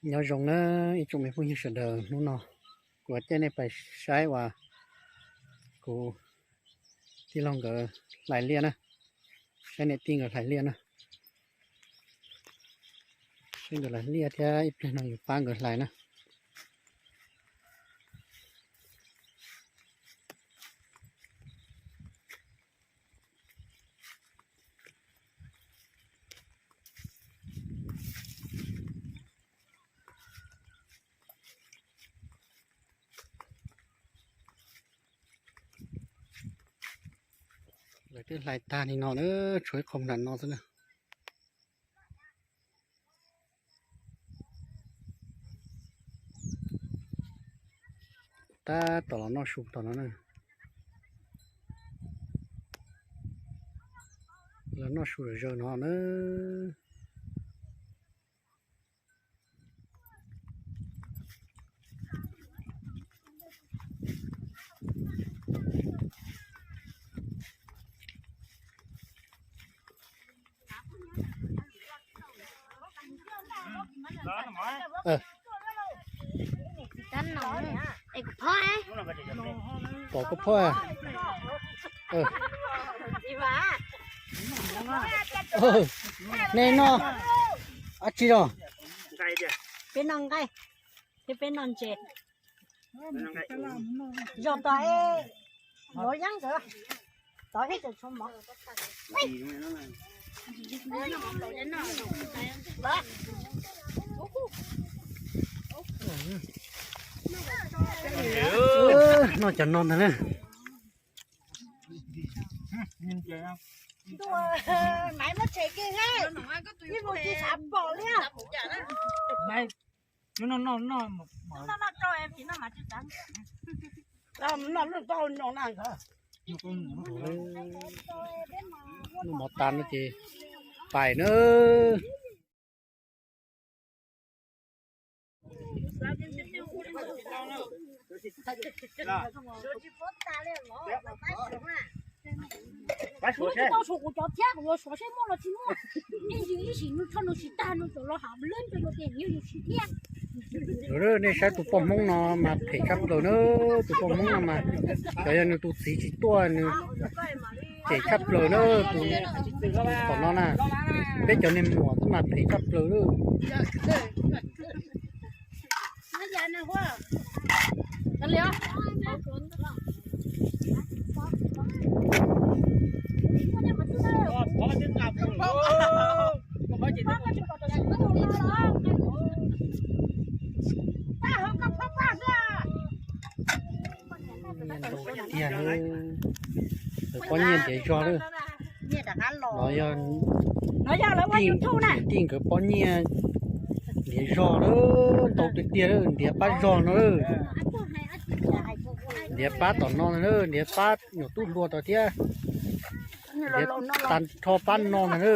Nyob zoo na ib tsoom me phooj ywg sawv daws, hnub no kuv caij nej pais saib uas kuv tij laug nkawd hlais liaj na, saib niam tij nkawd hlais liaj na, saib nkawd hlais liaj thiab ib pliag no yus pab nkawd hlais na. Lawv twb hlais tag li no na, tshuav ib qho nram no xwb na. Tab tom los noj su tom no na. Los noj su zawm zaws no na. Pom koj phob. Nej noj dab tsi os? Peb noj nqaij, peb noj ntses. Zos tod, yuav yeeb ntawd, tod thiab tseem tshuav mov. Noj cov no ntag na. Maiv muab tshem kiag, ib mus tsis xav pom li. Noj lwj tau no na. Noj mov tas no ces pais na. Kuv tsis tau suav kuv cov thiab, kuv yuav suav saib muaj los tsis muaj. Ib ntsis ib sim nws txhob nws tsis tag nws txawm los hab lwb rau yus tias yus yus tsis thiab. Nej saib tus poj Hmoob no mas phem tshaj plaws na, tus poj Hmoob no mas xyov yog nws tus txiv tsis tuaj nws phem tshaj plaws na, tus tom no na, peb cov niag muam xwb mas phem tshaj plaws na. Nyiaj ntau tiag, lawv pob nyiaj ntiav zog lawm. No yog niam tij nkawd pob nyiaj ntiav zog lawm, ntau tiag tiag lawm, ntiav pab zog no lawm. Ntiav pab tom no ntag na, ntiav pab nyuam tub hluas tod thiab. Ntiav tag nrho pab no ntag na.